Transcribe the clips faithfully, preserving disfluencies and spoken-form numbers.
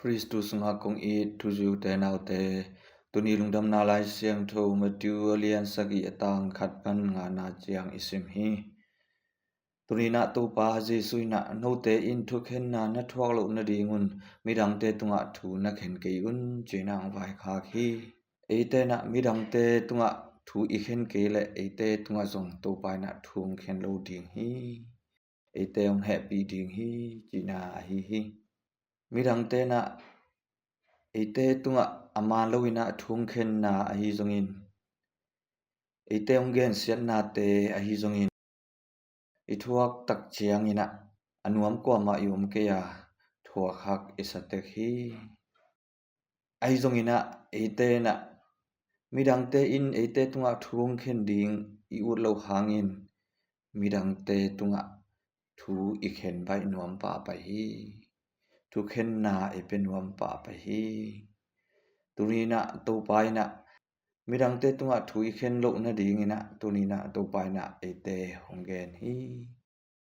Khristu sungah kong it thuzuite naute, tuni Lungdamna Lai Siangtho Matthew a lian sagih a tang khat pan ngana ciang i sim hi. Tuni inah Topa Jesu inah note in thukhenna na thuak loh nadingun midangte tungah thu na khen kei un, ci-inah hong vaikhak hi. Eite inah midangte tungah thu i khen kei leh eite tungah zong Topa inah thu hong khen lo ding hi. Eite hong hehpih ding hi, cihna ahi hi. Midangte inah eite tungah a man lo inah thu hong khenna ahi zongin, eite hong gensiatnate ahi zongin, i thuak tak ciang inah a nuam kuamah i om kei a, thuak hak i sa tek hi. Ahi zong inah eite inah midangte in eite tungah thu hong khen ding i ut loh hangin midangte tungah thu i khen baih nuam pah pai hi. Thukhenna i pia nuam pah pai hi. Tuni inah Topa inah midangte tungah thu i khen loh nading inah tuni inah Topa inah eite hong gen hi.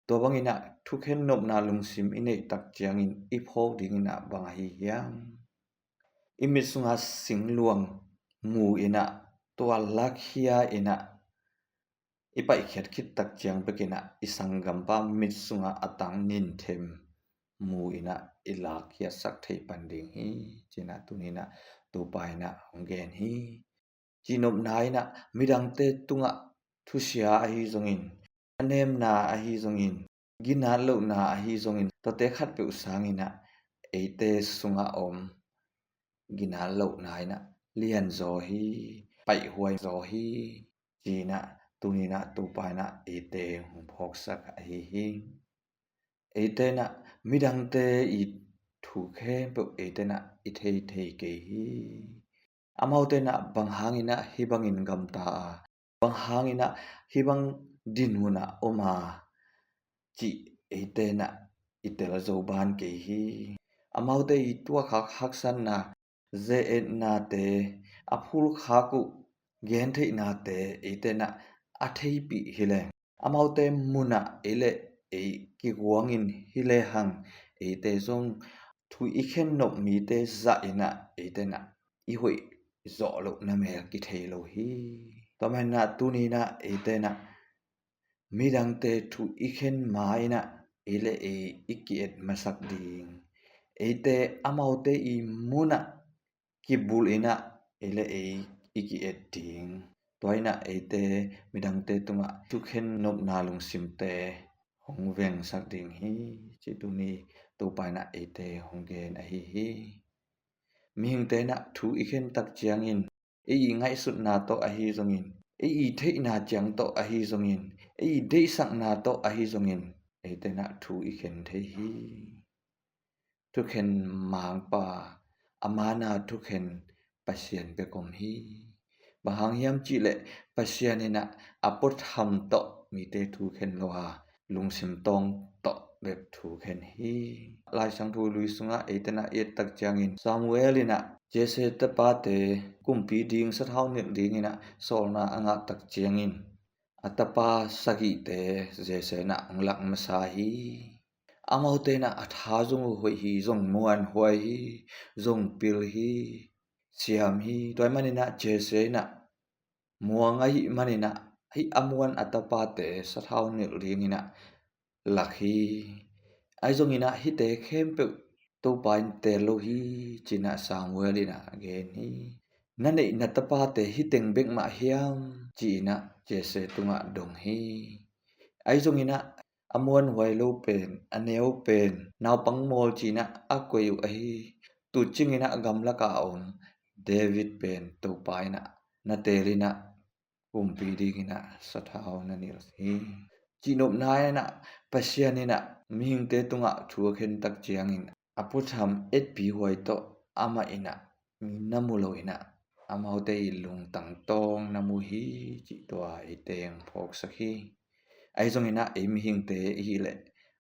Tua bang inah thukhen nopna lungsim i neih tak ciangin i phawk ding inah bang ahi hiam? I mit sunga singluang mu inah tua lakkhia inah i paihkhiat khit tak ciang bek inah i sanggampa mit sunga a tang ninthem mu inah i lakkhiatsak thei pan ding hi, ci-inah tuni inah Topa inah hong gen hi. Cihnopna inah midangte tungah thusia ahi zongin, a nemna ahi zongin, ginat lohna ahi zongin, tuate khatpeuh sang inah eite sungah om ginat lohna inah lianzaw hi, paihhuai zaw hi, ci-inah tuni inah Topa inah eite hong phawksak ahi hi. Eite inah midangte i thu khempeuh eite inah i thei thei kei hi. Amaute inah bang hang inah hih bangin gamta a, bang hang inah hih bang dinmun ah om a, cih eite inah i tel zo ban kei hi. Amaute i tuahkhak haksatna, ze-etnate, a phulkhak uh gentheihnate eite inah a theipih hi leng, amaute munah ei le ei kiguangin hi lehang eite zong thu i khen nop mite zah inah eite inah i hoih zawh lohna mel kithei lo hi. Tua manin ah tuni inah eite inah midangte thu i khen ma inah ei le ei i ki-et masak ding, eite amaute i munah kibulh inah ei le ei i ki-et ding. Tua inah eite midangte tungah thukhen nopna lungsimte hong vengsak ding hi, cih tuni Topa inah eite hong gen ahi hi. Mihingte inah thu i khen tak ciangin ei i ngaihsutna tawh ahi zongin, ei i theihna ciang tawh ahi zongin, ei i deihsakna tawh ahi zongin eite inah thu i khen thei hi. Thukhen mangpa, a mana thukhen Pasian bek om hi. Bang hang hiam cihleh Pasian inah a puatham tawh mite thu khen lo a, lungsim tawng tawh bek thu khen hi. Lai Siangtho Lui sungah eite inah i et tak ciangin Samuel inah Jesse tapate kumpi ding sathau nilh ding inah sawlna a ngah tak ciangin a tapa sagihte Jesse inah hong lak masa hi. Amaute inah a tha zong uh hoih hi, zong muanhuai hi, zong pil hi, siam hi. Tua ahih manin ah Jesse inah muang ahih manin ah hih a muan a tapate sathau nilh ding inah lak hi. Ahi zongin ah hihte khempeuh Topa in teel lo hi, ci-in ah Samuel inah gen hi. Na neih na tapate hih teng bek mah hiam, ci-in ah Jesse tungah dong hi. Ahi zongin ah a muanhuai lo pen, a neu pen, naupang mawl ci-in ah a koih uh ahi. Tu cingin ah gamlak a om David pen Topa inah na teel inah kumpi dingin ah sathau na nilh hi. Cihnopna inah Pasian inah mihingte tungah thu a khen tak ciangin a puatham etpi huai tawh amah inah mi na mu lo inah amaute i lungtang tawng na mu hi, cih tua eite hong phawksak hi. Ahi zongin ah ei mihingte i hih leh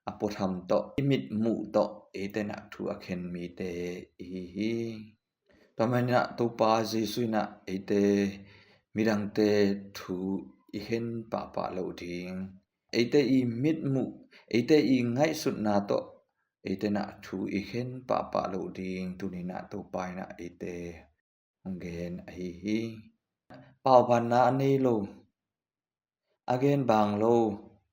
a puatham tawh, i mitmuh tawh eite inah thu a khen mite i hi hi. Tua manin ah Topa Jesu inah eite midangte thu i khen pahpah loh ding, eite i mitmuh, eite i ngaihsutna tawh eite in ah thu i khen pahpah loh ding tuni in ah Topa in ah eite hong gen ahi hi. Paubanna a nei lo, a gen bang lo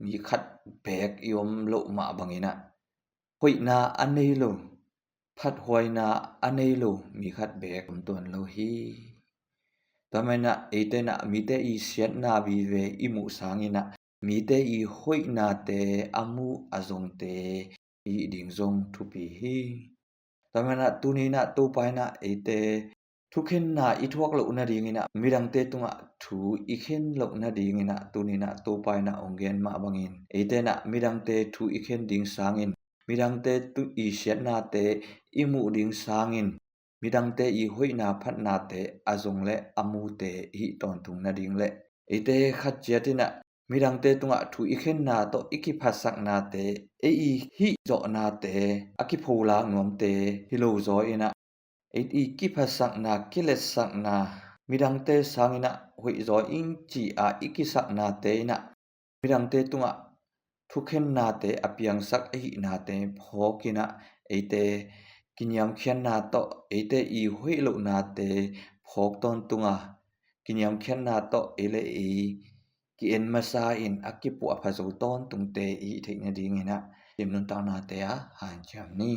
mi khat beek i om loh mah bangin ah hoihna a nei lo, phathuaina a nei lo mi khat beek om tuan lo hi. Tua manin ah eite in ah mite i siatna vive i muh sangin ah mite i hoihnate a muh a zongte i hih ding zong thupi hi. Tua manin ah tuni in ah Topa in ah eite thukhenna i thuak loh nadingin ah midangte tungah thu i khen loh nadingin ah tuni in ah Topa in ah hong gen mah bangin eite in ah midangte thu i khen ding sangin midangte tu i siatnate i muh ding sangin midangte i hoihna phatnate a zong le a mute i hih tawntung nading le eite khat ciat in ah midangte tungah thu i khenna tawh i kiphatsaknate, ei i hih zawhnate, a kipholak nuamte hi lo zaw in ah ei i kiphatsakna, kiletsakna, midangte sangin ah hoih zaw ing ci-a i kisaknate in ah midangte tungah thukhennate a piangsak ahihnate phawk in ah eite kiniamkhiatna tawh eite i hoih lohnate phawk tawntung a, kiniamkhiatna tawh ei le ei ki-en masa in a kipuahpha zo tawntungte i hih theih nadingin ah i nuntaknate ah hanciam ni.